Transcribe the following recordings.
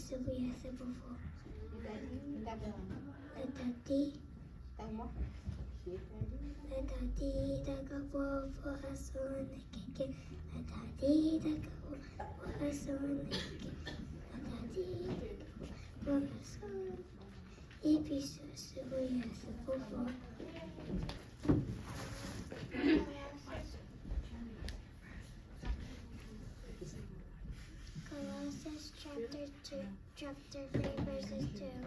ယ့ၣ်ၡူးအမံၤ အသုးဖိဃိး. လၢတၢ်တံ, လၢတၢ်တံ, တၢ်ကပီၤဖိအစိနကဲကဲ, လၢတၢ်တံ, တၢ်ကပီၤဖိအစိနကဲကဲ, လၢတၢ်တံ, တၢ်ကပီၤဖိအစိနကဲကဲ, ယ့ၣ်ၡူးအမံၤ အသုးဖိဃိး. Colossians chapter two, chapter three, verses two.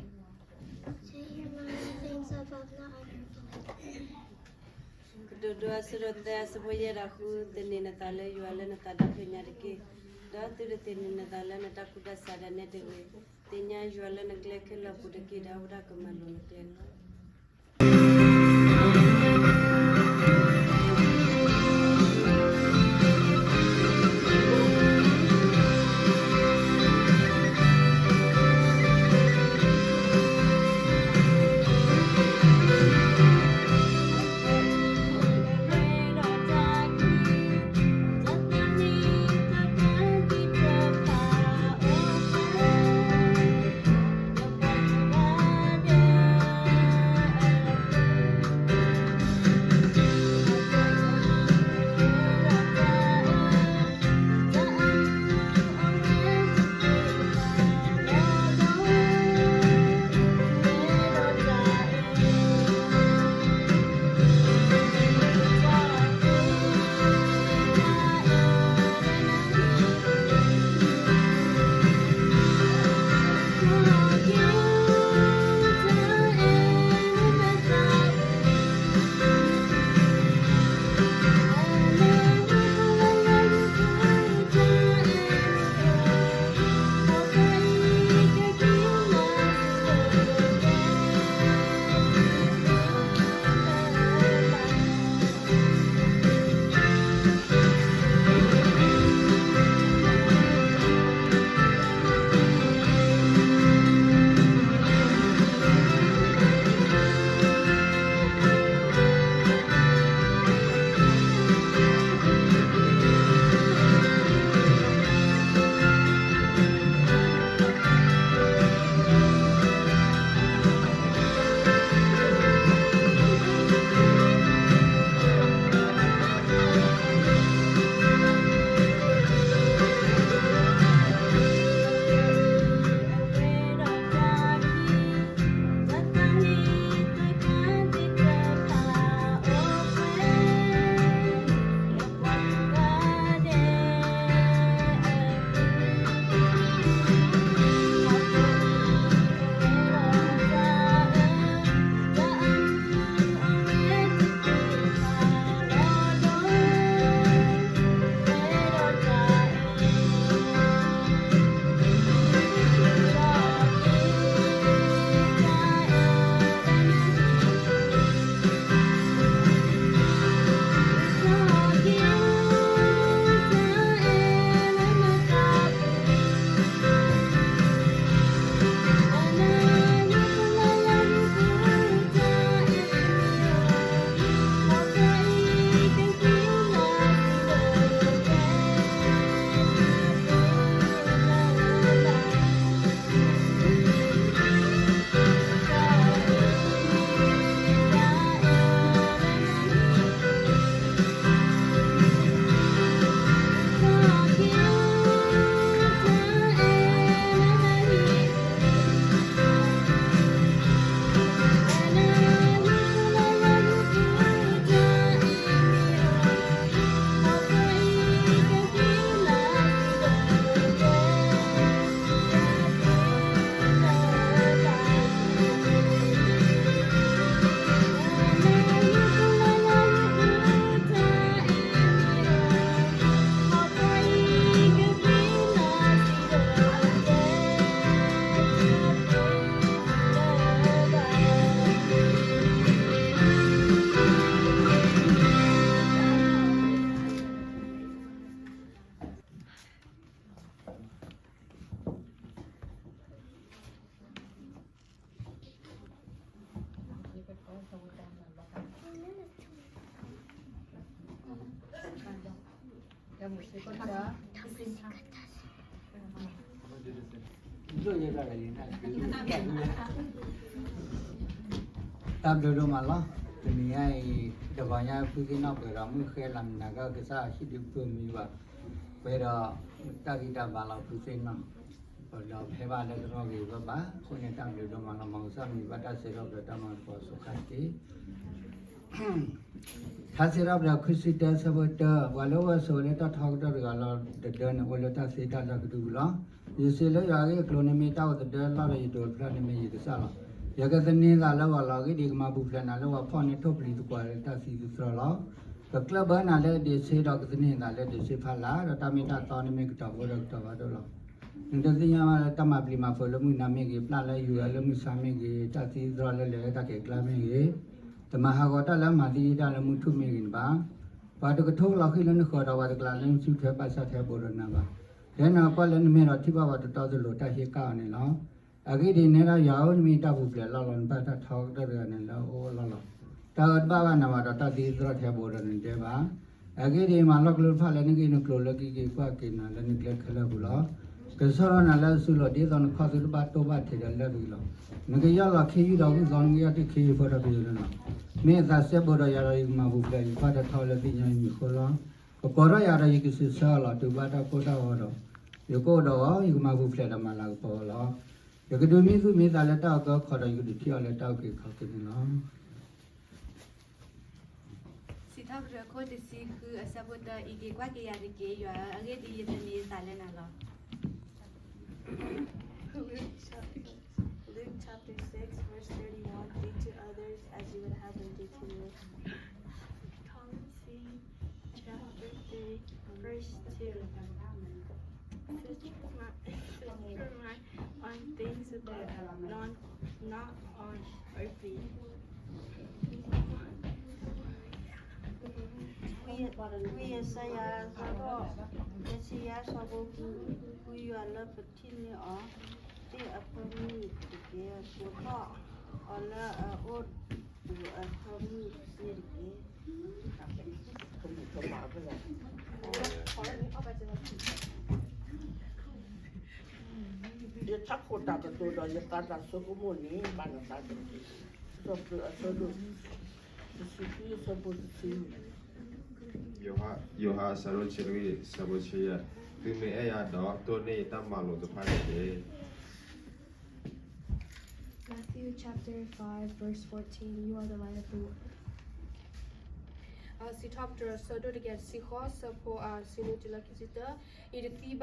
Set your mind on things above, not on earth. ကတိၤဒိ အဆၢဒိၣ်သၢ အဆၢဖိယဲၢ်ဒၣ်ဃု, သန့ၤနသးလၢယွၤလၢနသးဒီဖျၢၣ်ညါတက့ၢ်, ဒီးသုတသန့ၤနသးလၢနတၢ်ကူၣ်တၢ်ဆးဒၣ်နဲတဂ့ၤ, သ့ၣ်ညါယွၤလၢနကျဲခဲလၢာ်အပူၤတက့ၢ်, ဒီးအဝဲဒၣ်ကမၤလိၤနကျဲလီၤ. တၢ်ဘျုးဒိၣ်မးလီၤ. တနံၤညါအံၤ တဂီၤညါဖုသ့ၣ်နီၣ်ပှဲၤဒီးမုၢ်ဃဲလၢမုၢ်နၤကီၢ် ကစၢ်ဟံၣ်ဒုးပၢမံၤဘၣ်, ပှဲၤဒီးတၢ်ဂံၢ်တၢ်ဘါလီၤဖုသ့ၣ်နီၣ်, ဒီးဖဲဘၣ်လၢတရီဂ့ၤဘၣ်ဘၣ်, အဃိန့ၣ်တၢ်ဘျုးဒိၣ်မးလီၤ. မ်ကစၢ်မံၤဘၣ်တၢ်ဆဲးထီၣ်ပတြၢၤတၢ်မၤသကိးဆိခါတက့ၢ်. ထါစံးထီၣ်ပတြၢၤ ခံဆံတၢ အဆၢဖိတၢ, ပှၤလၢအအိၣ်ဆိးဝဲလၢတၢ်ထီကတၢၢ်တဂၤလီၤ. တဒၢန့ၣ် အိၣ်လၢတၢ်သ့တၢ်လၢကဒုပူၤလီၤ. ယစံးလၢယွၤအဂ့ၢ်အကျိၤန့ၣ်မ့ၢ်တၢ်အိၣ်သဒၢလီၤဒီးယဒိးတဖျၢၣ်န့ၣ်မ့ၢ်ယကစၢ်လီၤ. ယကသန့ၤသးလၢဂီၤလီၤ. အဂ့ၢ်ဒ်အံၤ, ယကမၤပူၤဖျဲးနၤလၢပှၤဖီၣ်န့ၢ်ထိၣ်ပျံၤသကွီၤလၢတၢ်သံသတြီလီၤ. ယကကျၢၢ်ဘၢနၤလၢဒ့ၣ်ဆ့ဒီးကသန့ၤနၤလၢဒ့ၣ်ဆ့ဖီလာ်, ဒီးတၢ်မ့ၢ်တၢ်တီန့ၣ်မ့ၢ်ကတီၤဖိဒီးကတီၤဖးဒိၣ်လီၤ. နတသ့ၣ်ညါဘၣ်လၢတၢ်မၤပျံၤမၤဖုးလၢမုၢ်နၤမ့ၢ်ဂ့ၤ, ပျၢ်လၢယူၤလၢမုၢ်ဆါမ့ၢ်ဂ့ၤ, တၢ်သံသတြီလၢလဲၤလၢတၢ်ကဲၤကျါမ့ၢ်ဂ့ၤ, တမၤဟးဂီၤတၢ်လၢမၤသံတၢ်လၢမုၢ်ထူၣ်မ့ၢ်ဂ့ၤန့ၣ်ဘၣ်. ပှၤတကထိကလီၤဃံၢ်လၢနဃၢၤဒီးပှၤတကလးလၢနစုထွဲဘၣ်ဆၣ်ထွဲဘိးဒီးနၤဘၣ်. ဒီးနကွၢ်လၢနမဲာ်ဒီးထံၣ်ဘၣ်ပှၤတတီတလိၤတၢ်ဟ့ၣ်ကၣ်အီၤန့ၣ်လီၤ. အဂ့ၢ်ဒ်အံၤ, နဲဒၣ်ယွၤဧၢ, နမ့ၢ်တၢ်ပူၤဖျဲးလီၢ်လီၤ, နဘၣ်တၢ်ထီကတၢၢ်တဂၤန့ၣ်လၢအအိၣ်အလီၢ်လီၤ. တၢ်အၢတဘၣ်ဘၣ်နၤဘၣ်ဒီးတၢ်သံသတြီထဲဘိးဒီးနဒဲဘၣ်. အဂ့ၢ်ဒ်အံၤ, မၤလီၢ်ကျိတဖၣ်လၢနဂ့ၢ်နကျိၤလၢကက့ၤကွၢ်က့ၤနၤလၢနကျဲခဲလၢာ်အပူၤလီၤ. ကဆှၢထီၣ်နၤလၢအစုလီၢ်ဒ်သိးနခီၣ်သုတဘၣ်တိၢ်ဘၣ်ထံးဒီးလၢၢ်တဂ့ၤလီၤ. နကယီၢ်လီၤခ့ယုၢ်ဒီးဂုၢ်သီ, နကယီၢ်တ့ၢ်ခ့ယုၢ်ဖိဒီးပယိၤန့ၣ်လီၤ. မ့ၢ်အသးစဲဘူးဒီးယၤဒီးယကမၤပူၤဖျဲး, ယကဘၣ်တၢ်ထီလၢသ့ၣ်ညါယမံၤအဃိလီၤ. ကကိးထီၣ်ယၤဒီးယကစံးဆၢအီၤလီၤ. တုၤဘၣ်တၢ်ကိၢ်တၢ်ဂီၤဒီး ယကအိၣ်ဒီးအီၤ, ယကမၤပူၤဖျဲးဒီးမၤလၤကပီၤအီၤလီၤ. ယကဒုးမံသူၣ်မံသးလၢတၢ်အီၣ်ကၢခီဒီးယကဒုးထံၣ်အီၤလၢတၢ်အုၣ်က့ၤခီၣ်က့ၤန့ၣ်လီၤ. စံးထီၣ်ပတြၢၤ ခိၣ်တဆံဃု အဆၢဖိတၢ, အံးက့ၤကွၢ်က့ၤယၤတက့ၢ်, ယွၤဧၢ, အဂ့ၢ်ဒ်အံၤ, ယသန့ၤသးလၢနၤလီၤ. Luke chapter, Luke chapter six, verse thirty-one, do to others as you would have them do to you. Thomas C. Chapter three, verse two. Fix your mind, fix your mind on things above, not, not on earthly. ဝံယၡါယၤ အဆၢဒိၣ် တဆံယဲၢ် အဆၢဖိဃု, ဝံယွၤလၢပထံၣ်န့ၢ်အီၤသ့ၣ်အဖၢမုၢ်တက့ၢ်, ကိးထီၣ်အီၤလၢအအိၣ်ပူၤအဖၢမုၢ်န့ၣ်တက့ၢ်. ယထးခိၣ်တၢ်ကတိၤဒီးယသးတၢ်ဆိကမိၣ်န့ၣ် ဘၣ်နသးတက့ၢ်. စီၤပတြၢၤ အဆၢဒိၣ် တဆံဃု အဆၢဖိတဆံ ယိၤဟၣ် ယိၤဟၣ် အဆၢဒိၣ်ဆံလွံၢ် အဆၢဖိတဆံယဲၢ်, သုမ့ၢ်အဲၣ်ယၤဒီး တိၢ်န့ၢ်ယတၢ်မၤလိာ်တဖၣ်န့ၣ်တက့ၢ်. Matthew chapter five, verse fourteen, you are the light of the world. စံးထီၣ်ပတြၢၤ အဆၢဒိၣ်တကယၤတဆံဃိး အဆၢဖိအဆံနွံတုၤလၢခံဆံတၢ, ယတသံဘၣ်ဒီး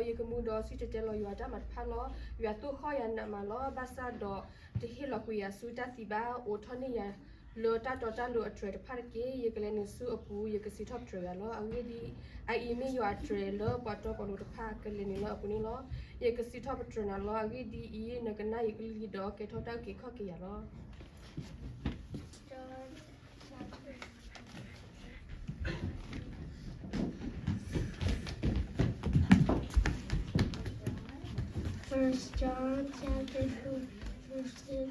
ယကမူဒီးစံၣ်တဲၤတဲလီၤယွၤတၢ်မၤတဖၣ်လီၤ. ယွၤသိၣ်ဃီၣ်ယၤနးမးလီၤ. ဘၣ်ဆၣ်ဒီး တဟ့ၣ်လီၤကွံာ်ယၤဆူတၢ်သံဘၣ်. အိးထီၣ်န့ၢ်ယၤလၢတၢ်တီတၢ်လိၤအတြဲၤတဖၣ်တက့ၢ်. ယကလဲၤနုာ်ဆူအပူၤ, ယကစံးထီၣ်ပတြၢၤယွၤလီၤ. အဂ့ၢ်ဒ်အံၤ, အအံၤမ့ၢ်ယွၤအတြဲၤလၢပှၤတီပှၤလိၤတဖၣ်ကလဲၤနုာ်လၢအပူၤန့ၣ်လီၤ. ယကစံးထီၣ်ပတြၢၤနၤလီၤ. အဂ့ၢ်ဒ်အံၤ, နကနၣ်ယကလုၢ်ဒီး ကဲထီၣ်တၢ်အုၣ်က့ၤခီၣ်က့ၤယၤလီၤ. First John chapter four, verses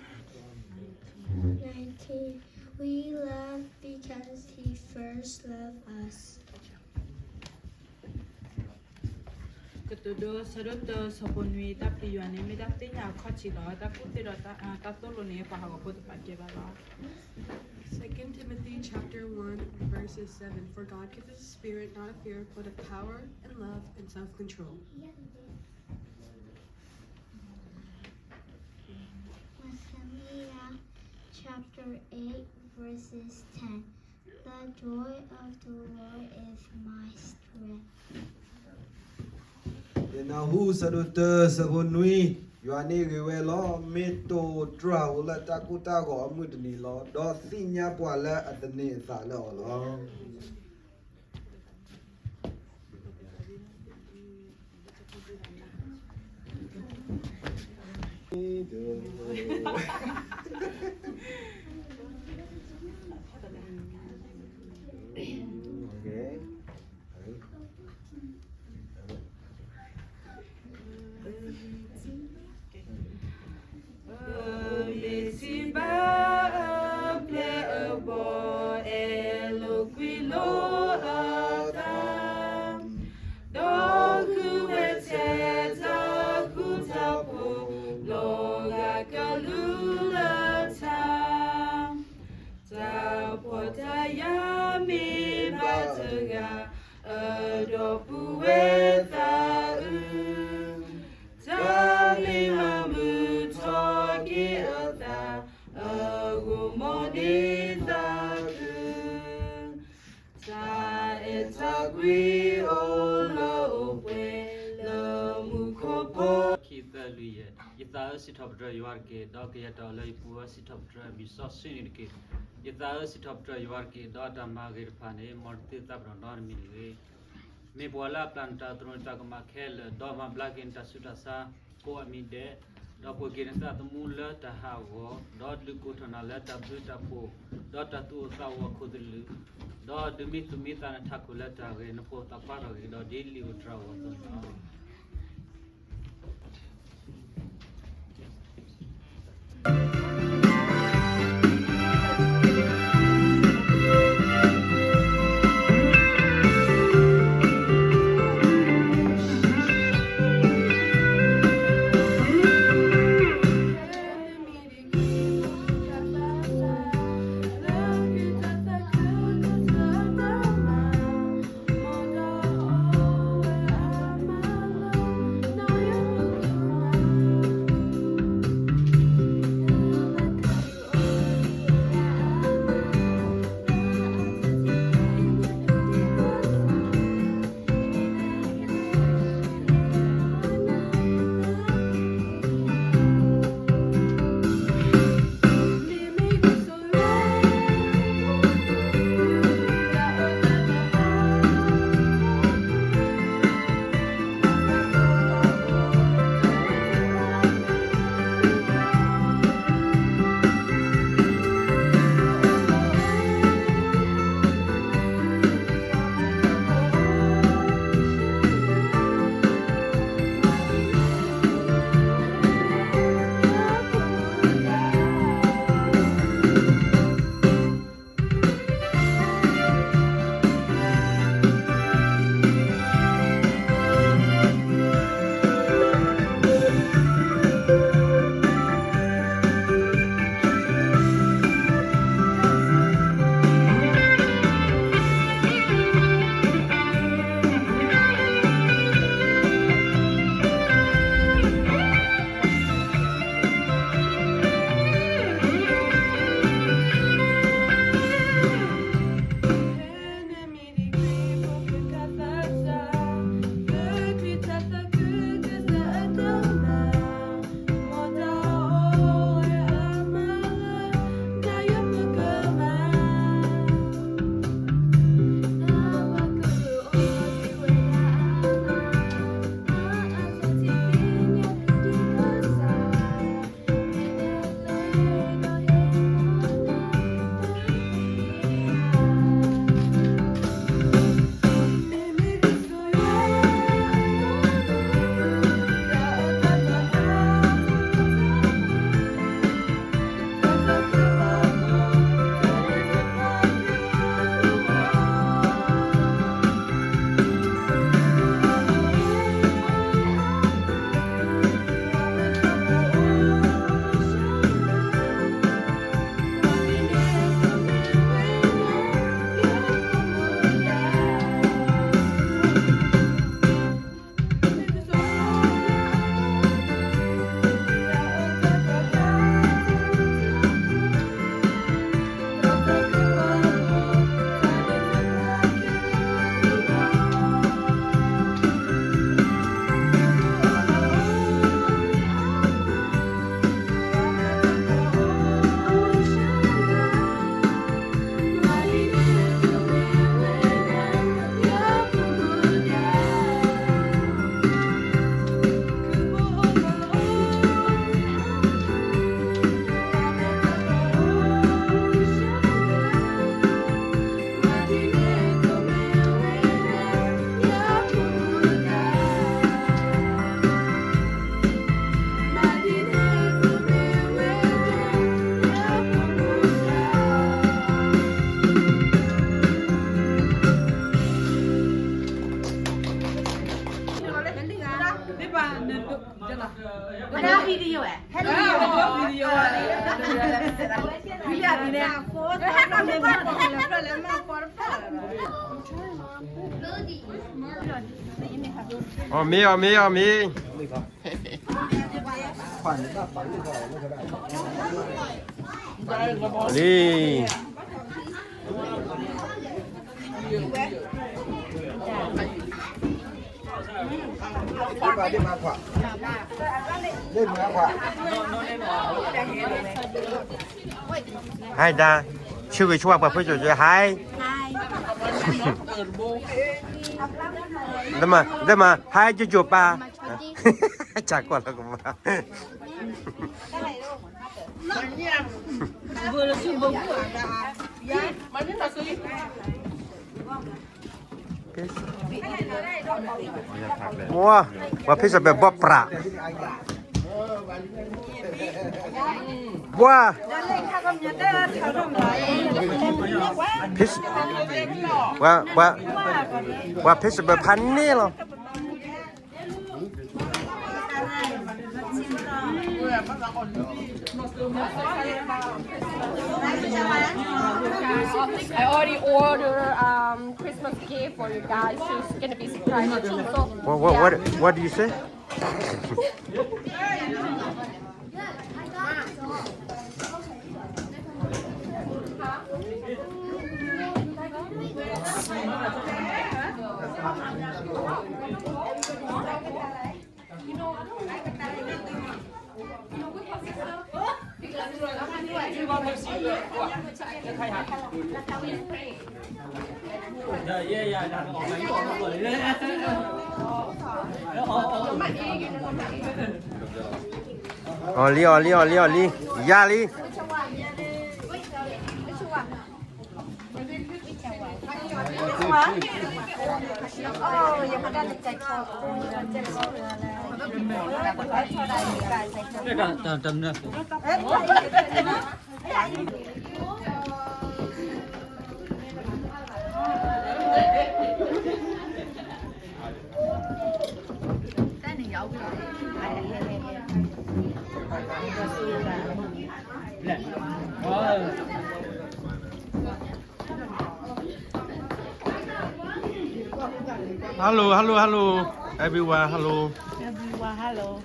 nineteen. We love because he first loved us. ကတိၤဒိ အဆၢဒိၣ်တၢ အဆၢဖိနွံ, တၢ်ပျံၤယွၤန့ၣ် မ့ၢ်တၢ်သ့ၣ်ညါအခီၣ်ထံးလီၤ. တၢ်ကူၣ်သ့ဒီးတၢ်သိၣ်လိန့ၣ် ပှၤဟးဂီၤဖိတပာ်ကဲဘၣ်လီၤ. Second Timothy chapter one, verses seven. For God gives the Spirit not of fear, but of power and love and self-control. Macedonia chapter eight, verses ten. The joy of the Lord is my strength. ယနၢ်ဟူ ဆၢဒိၣ်တၢ ဆၢဖိနွံ, ယွၤန့ၣ်ဂ့ၤဝဲလီၤ. မ့ၢ်တိာ်တြၢ်ဧိၤလၢတၢ်ကိၢ်တၢ်ဂီၤအမုၢ်တနံၤလီၤ. ဒီးသ့ၣ်ညါပှၤလၢအသန့ၤအသးလၢအီၤလီၤ. ပမ့ၢ်ထံၣ်ဘၣ်အပျဲၢ်အဘီၣ် အဲၣ်လိာ်ကွံလိာ်အသး ဒီပုၢ်ဝဲၢ်သးအုး, တၢ်မ့ၢ်မၤမုာ်ထီၣ်က့ၤအသး, အဂီၢ်မီၢ်န့ၢ်သးခု, တၢ်အဲၣ်တၢ်ကွံအိၣ်လၢအိၣ်ပှဲၤလၢမူခိၣ်ဖိ ခံသၢလွံၢ်ယဲၢ်. ယသးဧၢ စံးထီၣ်ပတြၢၤယွၤတက့ၢ်, ဒီးကယဲၢ်တၢ်အၢၣ်လီၤယပူၤဧၢ စံးထီၣ်ပတြၢၤမံၤစီဆှံန့ၣ်တက့ၢ်. ယသးဧၢ စံးထီၣ်ပတြၢၤယွၤတက့ၢ်, ဒီးအတၢ်မၤဂ့ၤတဖၣ်န့ၣ် မ်တသ့သးပ့ၤနီၣ်နီတမံၤတဂ့ၤ. မ့ၢ်ပှၤလၢအပျၢ်နတၢ်သရိာ်နတၢ်ကမၣ်ခဲလၢာ်, ဒီးမၤဘျါက့ၤနတၢ်ဆူးတၢ်ဆါကိးအမံၤဒဲး, ဒီးပှ့ၤက့ၤနသးသမူလၢတၢ်ဟးဂီၤ, ဒီးဒုးကိးထီၣ်နၤလၢတၢ်ဘျုးတၢ်ဖှိၣ်, ဒီးတၢ်သူၣ်အိၣ်သးအိၣ်အခိၣ်သလုး, ဒီးဒုးမံသူၣ်မံသးနထးခိၣ်လၢတၢ်ဂ့ၤ, နဖိသၣ်ခွါထီၣ်က့ၤကဒီးဒ်လံာ်ဧိၤတြၤဧိၤအသိးန့ၣ်လီၤ. Video ဝဲ video ဝဲ video ဝဲ video ဝဲ အီၣ်မ့ၤ အီၣ်မ့ၤ အီၣ်မ့ၤ လံ ဟဲဒၣ် ဆၢဂ့ၤဆၢဝါပှၤဖိကၠိကၠိ ဟဲ ဒမ ဒမ ဟဲကၠိကၠိပၢ် ဆၢကွၢ်လီၤကမၣ် ဝါ ပှၤဖ့ၣ်စဘဲးဘီးပြး ပှၤ ပှၤ ပှၤဖ့ၣ်စဘဲးဖးန့ၣ်လီၤ I already ordered um, Christmas gift for you guys. She's gonna be surprised too. So, what, what, yeah. What, what do you say? Oli, oli, oli, oli. Yali. Hello, hello, hello, everyone, hello. Everyone, hello.